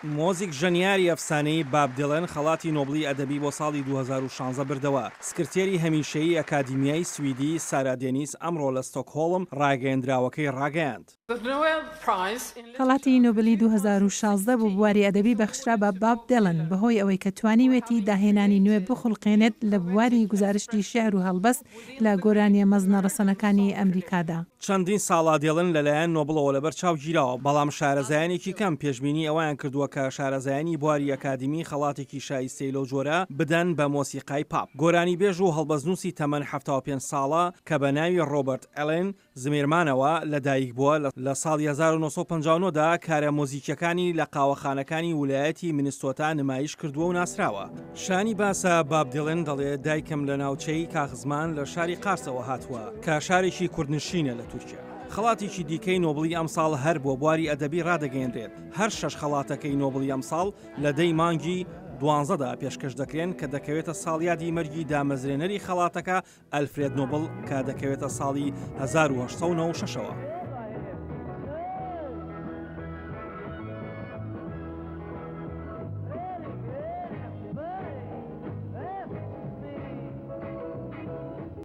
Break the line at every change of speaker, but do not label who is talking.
مۆزیک ژەنیاری ئەفسانەیی باب دیلن خەڵاتی نۆبڵی ئەدەبی بۆ ساڵی 2016 بردەوە. سکرتێری هەمیشەیی ئەکادیمیای سویدی سارا دێنیس ئەمڕۆ لە ستۆکهۆڵم ڕاگەیەندراوەکەی ڕاگەیاند.
خەڵاتی نۆبلی 2016 بۆ بواری ئەدەبی بەخشرا بە باب دیلن بەهۆی ئەوەی کە توانیوێتی داهێنانی نوێ بخوڵقێنێت لە بواری گوزارشتی شیعر و هەڵبەست لە گۆرانییە مەزنە ڕەسەنەکانی ئەمریکادا.
چەندین ساڵە دێڵن لەلایەن نۆبڵەوە لەبەرچاو گیراوە، بەڵام شارەزایانێکی کەم پێشبینی ئەوەیان کردووە کە شارەزایانی بواری ئەکادیمی خەڵاتێکی شایستەی لەو جۆرە بدەن بە مۆسیقای پاپ. گۆرانیبێژ و هەڵبەستنووسی تەمەن 75 ساڵە کە بە ناوی ڕۆبەرت ئەلێن زمیرمانەوە لەدایکبووە، لە ساڵی 1959 دا کارە مۆزیکییەکانی لە قاوەخانەکانی ولایەتی مینستۆتا نمایش کردووە و ناسراوە. شایانی باسە باب دیلن دەڵێ دایکم لە ناوچەی کاخزمان لە شاری قارسەوە هاتووە کە شارێکی کوردنشینە لە تورکیا. خەڵاتێکی دیکەی نۆبڵی ئەمساڵ هەر بۆ بواری ئەدەبی ڕادەگەیەنرێت، هەر شەش خەڵاتەکەی نۆبڵی ئەمساڵ لە دەی مانگی دوانزەدا پێشکەش دەکرێن کە دەکەوێتە ساڵیادی مەرگی دامەزرێنەری خەڵاتەکە ئەلفرێد نۆبڵ کە دەکەوێتە ساڵی 1896 ەوە.